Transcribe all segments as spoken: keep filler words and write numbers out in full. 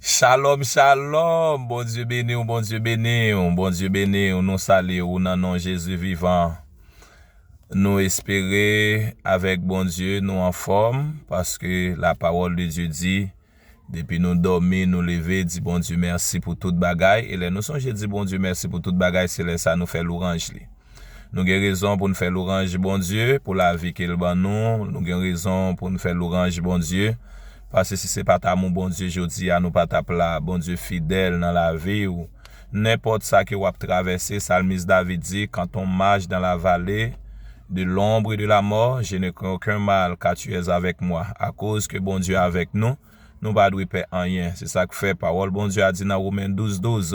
Shalom, shalom. Bondye beni w, Bondye beni w, Bondye beni w. Nou salye w nan non Jezi vivan. Nou espere avèk Bondye nou anfòm, paske la parole de Dieu di, depi nou dòmi, nou leve, di Bondye mèsi pou tout bagay. E lè nou sonje di Bondye mèsi pou tout bagay, se lè sa nou fè louranj li. Nou gen rezon pou n fè louranj Bondye pou lavi ke l ban nou. Nou gen rezon pou n fè louranj Bondye. Paske si se pa t amou Bondye, jodi a nou pa t ap la. Bondye fidèl nan lavi w. Nenpòt sa ke w ap travèse, salmis David di, quand on marche dans la vallée de l'ombre et de la mort, je ne crains aucun mal, car tu es avec moi. Akoz ke Bondye avèk nou, nou pa dwe pè anyen. Se sa k fè pawòl Bondye a di nan Women douz douz,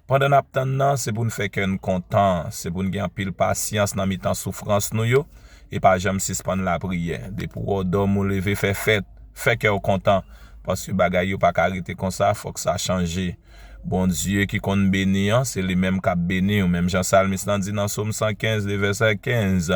pandan n ap tann nan, se pou n fè kè n kontan, se pou n gen anpil pasyans nan mitan soufrans nou yo, e pa janm sispann lapriyè. Depi w dòmi, w leve, fè fèt, fè kè w kontan, paske bagay yo pa ka rete konsa, fòk sa chanje. Bondye ki konn beni an, se li menm k ap beni w. Menm jan salmis lan di nan Sòm san kenz, de vèsè kenz,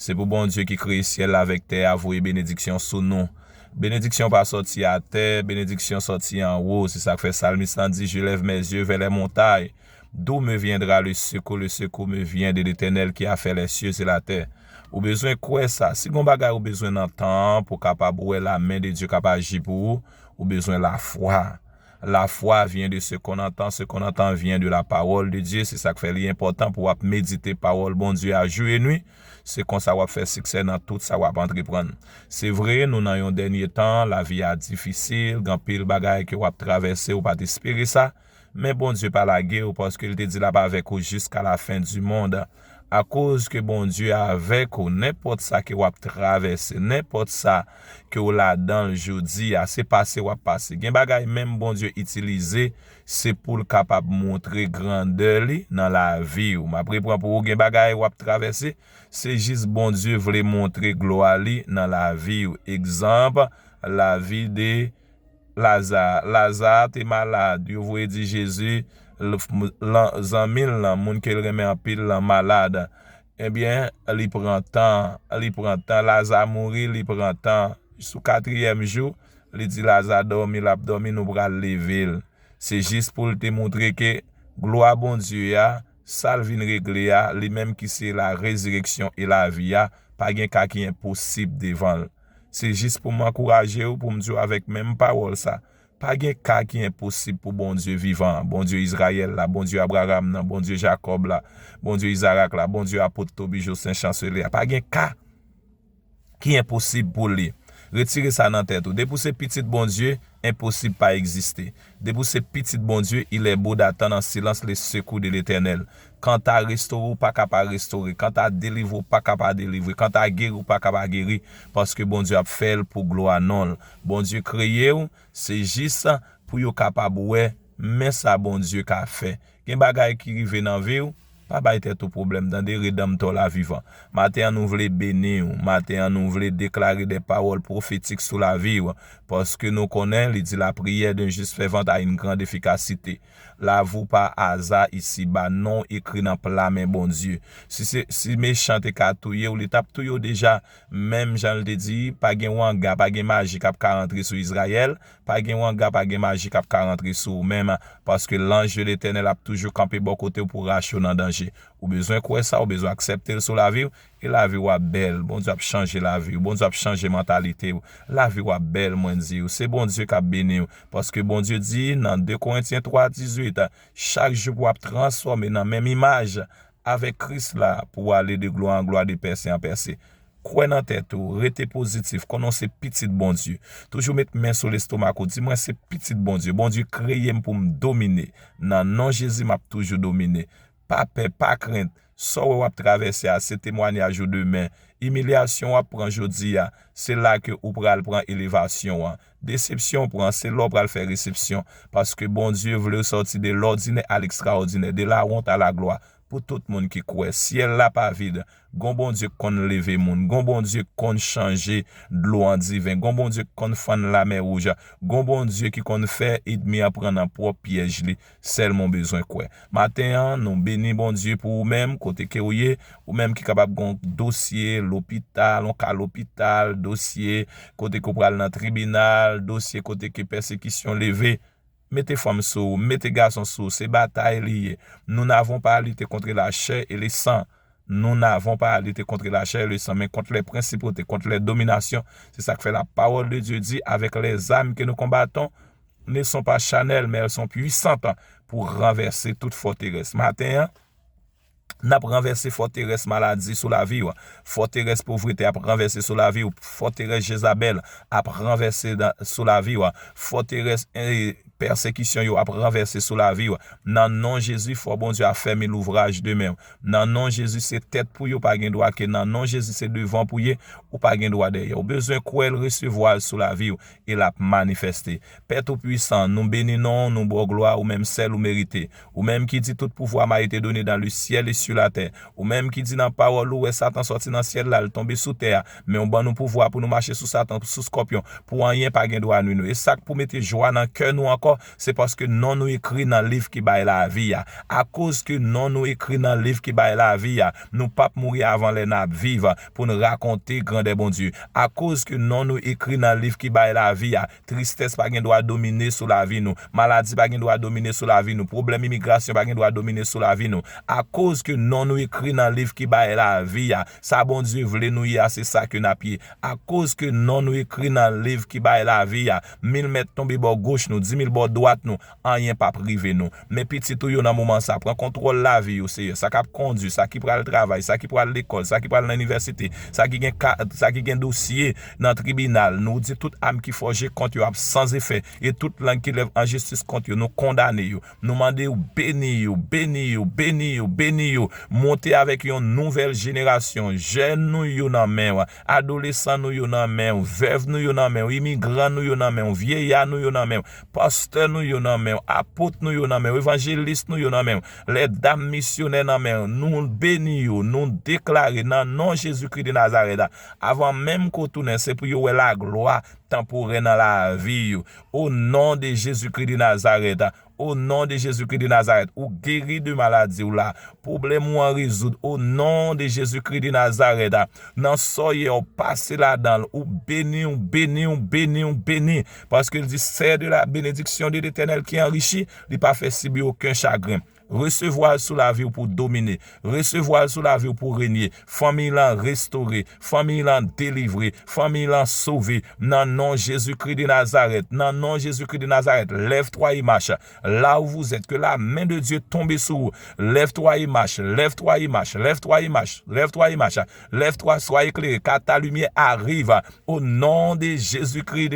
se pou Bondye ki kreye syèl la avèk tè a voye benediksyon sou nou. Benediksyon pa sòti atè, benediksyon sòti anwo. Se sa k fè salmis lan di, Je lève mes yeux vers les montagnes. D'où me viendra le secours? Le secours me vient de l'Éternel qui a fait les cieux et la terre. Ou bezwen kwè sa. Si gon bagay ou bezwen nan tan an pou w kapab wè lamen de Dye k ap aji pou ou, ou bezwen lafwa. Lafwa vyen de se konn antan, se konn antan vyen de la parole de Dieu. Se sa k fè li enpòtan pou w ap medite pawòl Bondye a jou e nwi. Se konsa w ap fè siksè nan tout sa w ap antreprann. Se vre, nou nan yon dènye tan, lavi a difisil, gen anpil bagay ke w ap travèse, ou pa t espere sa. Men Bondye pa lage w, paske l te di l ap avèk ou jiska la fen di mond. Akoz ke Bondye avèk ou, nenpòt sa ke w ap travèse, nenpòt sa ke w ladan l jodi a, se pase w ap pase. Gen bagay menm Bondye itilize, se pou l kapab montre grandè li nan lavi w. M ap repran pou ou, gen bagay w ap travèse, se jis Bondye vle montre glwa li nan lavi w. Egzanp, lavi de Laza. Laza te malad. Yo voye di Jezi, l-, lan-, zanmi l lan, moun ke l renmen anpil lan, malad. Ebyen, li pran tan, li pran tan. Laza mouri, li pran tan. Sou katriyèm jou, li di Laza dòmi, l ap dòmi, nou pral leve l. Se jis pou l te montre ke glwa Bondye a, sa l vin regle a, li menm ki se la rezireksyon e lavi a, pa gen ka ki enposib devan l. Se jis pou m ankouraje w, pou m di w avèk menm pawòl sa, pa gen ka ki enposib pou Bondye vivan an, Bondye Izrayèl la, Bondye Abraram nan, Bondye Jakòb la, Bondye Izarak la, Bondye apot Tobijo Sen Chansele a. Pa gen ka ki enposib pou li. Retire sa nan tèt ou. Depi w se pitit Bondye, enposib pa egziste. Depi w se pitit Bondye, il est beau d'attendre en silence le secours de l'Éternel. Kanta restore w pa ka pa restore. Kanta delivre w pa ka pa delivre. Kanta geri w pa ka pa geri. Paske Bondye ap fè l pou glwa non l. Bondye kreye w, se jis pou yo kapab wè men sa Bondye ka fè. Gen bagay ki rive nan vi w, pa bay tèt ou pwoblèm, tande, Redanmtè w la vivan. Maten an, nou vle beni w. Maten an, nou vle deklare de pawòl pwofetik sou lavi w. Paske nou konnen, li di, la prière d'un juste fervent a une grande efficacité. Lavi w pa aza isiba, non w ekri nan pla men Bondye. Si se, si mechan te ka touye w, li t ap touye w deja. Menm jan l te di, pa gen wanga, pa gen maji k ap ka rantre sou Izrayèl, pa gen wanga, pa gen maji k ap ka rantre sou ou menm, paske lanj de Letènèl ap toujou kanpe bò kote w pou rache w nan danje. Ou bezwen kwè sa, ou bezwen aksepte l sou lavi w, e lavi w ap bèl. Bondye ap chanje lavi w, Bondye ap chanje mantalite w. Lavi w ap bèl, mwen di w. Se Bondye k ap beni w, paske Bondye di nan de Korentyen twa dizuit, chak jou pou w ap transfòme nan menm imaj avèk Kris la, pou w ale de glwa an glwa, de pèse an pèse. Kwè nan tèt ou, rete pozitif, konnen w se pitit Bondye. Toujou met men sou lestomak ou, di, mwen se pitit Bondye. Bondye kreye m pou m domine. Nan non Jezi, m ap toujou domine. Pa pè, pa krent. Sa w wè w ap travèse a, se temwanyaj ou demen. Imilyasyon w ap pran jodi a, se la ke ou pral pran elevasyon an. Desepsyon w pran, se la w pral fè resepsyon. Paske Bondye vle w sòti de lòdinè a lekstraòdinè, de lawont a laglwa. Pou tout moun ki kwè, syèl la pa vid. Gon Bondye k konn leve moun, gon Bondye k konn chanje dlo an diven, gon Bondye k konn fann lamè wouj, gon Bondye ki konn fè ènmi an pran nan pwòp pyèj li. Sèlman w bezwen kwè. Maten an, nou beni Bondye pou ou menm, kote ke w ye, ou menm ki kapab gon dosye lopital, yon ka lopital, dosye kote ke w pral nan tribinal, dosye kote ke pèsekisyon leve. Mete fanm sou ou, mete gason sou ou, se batay li ye. Nous n'avons pas à lutter contre la chair et le sang. Nous n'avons pas à lutter contre la chair et le sang, mais contre les principautés, contre les dominations. C'est ça que fait la parole de Dieu dit, avec les armes que nous combattons, ne sont pas charnelles, mais elles sont puissantes pour renverser toute forteresse. Maten an, n ap ranvèse fòterès maladi sou lavi w. Fòterès povrete ap ranvèse sou lavi w. Fòterès Jezabèl ap ranvèse sou lavi w. Fòterès eh, pèsekisyon yo ap ranvèse sou lavi w. Nan non Jezi, fò Bondye afèmi louvraj de men w. Nan non Jezi, se tèt pou ye, ou pa gen dwa ke. Nan non Jezi, se devan pou ye, ou pa gen dwa dèyè. Ou bezwen kwè l, resevwa l sou lavi w, e l ap manifèste. Pè Toupwisan, nou beni non w, nou ba w glwa, ou menm sèl ou merite. Ou menm ki di tout pouvwa m'a été donné dans le ciel et sur la terre. Ou menm ki di nan pawòl ou, wè Satan sòti nan syèl la, l tonbe sou tè a. Men ou ban nou pouvwa pou nou mache sou Satan, sou skòpyon, pou anyen pa gen dwa nwi nou. E sa k pou mete jwa nan kè nou ankò, se paske non nou ekri nan liv ki bay lavi a. Akoz ke non nou ekri nan liv ki bay lavi a, nou p ap mouri avan lè n ap viv pou n rakonte grandè Bondye. Akoz ke non nou ekri nan liv ki bay lavi a, tristès pa gen dwa domine sou lavi nou. Maladi pa gen dwa domine sou lavi nou. Pwoblèm imigrasyon pa gen dwa domine sou lavi nou. Akoz ke non nou ekri nan liv ki bay lavi a, sa Bondye vle nou ye a, se sa ke n ap ye. Akoz ke non nou ekri nan liv ki bay lavi a, mil mèt tonbe bò goch nou, di mil bò dwat nou, anyen p ap rive nou. Men pitit ou yo nan moman sa, pran kontwòl lavi yo, Seyè. Sa k ap kondui, sa ki pral travay, sa ki pral lekòl, sa ki pral nan inivèsite, sa ki gen ka, sa ki gen dosye nan tribinal. Nou di tout am ki fòje kont yo ap san efè, e tout lang ki lèv an jistis kont yo, nou kondane yo. Nou mande w beni yo, beni yo, beni yo, beni yo. Monte avèk yon nouvèl jenerasyon. Jèn nou yo nan men w, adolesan nou yo nan men w, vèv nou yo nan men w, imigran nou yo nan men w, vyeya nou yo nan men w, pastè nou yo nan men w, apot nou yo nan men w, evanjelis nou yo nan men w, lèdam misyonè nan men w. Nou beni yo, nou deklare nan non Jezikri de Nazarèt, avan menm ke w tounen, se pou yo wè laglwa tanporè nan lavi yo. O non de Jezikri de Nazarèt, o non de Jezikri de Nazarèt, ou geri de maladi w la, pwoblèm ou an rezoud, o non de Jezikri de Nazarèt. Nan sa w ye a, w pase ladan l, ou beni, ou beni, ou beni, ou beni. Paske l di, c'est de la bénédiction de l'Éternel qui enrichit, li pa fè sibi okenn chagren. Resevwa l sou lavi w pou domine. Resevwa l sou lavi w pou renye. Fanmi lan restore. Fanmi lan delivre. Fanmi lan sove. Nan non Jezikri de Nazarèt. Nan non Jezikri de Nazarèt. Lève-toi et marche. Là où vous êtes, que la main de Dieu tombe sur vous. Lève-toi et marche. Lève-toi et marche. Lève-toi et marche. Lève-toi et marche. Lève-toi, sois éclairé, car ta lumière arrive. Au nom de Jésus-Christ de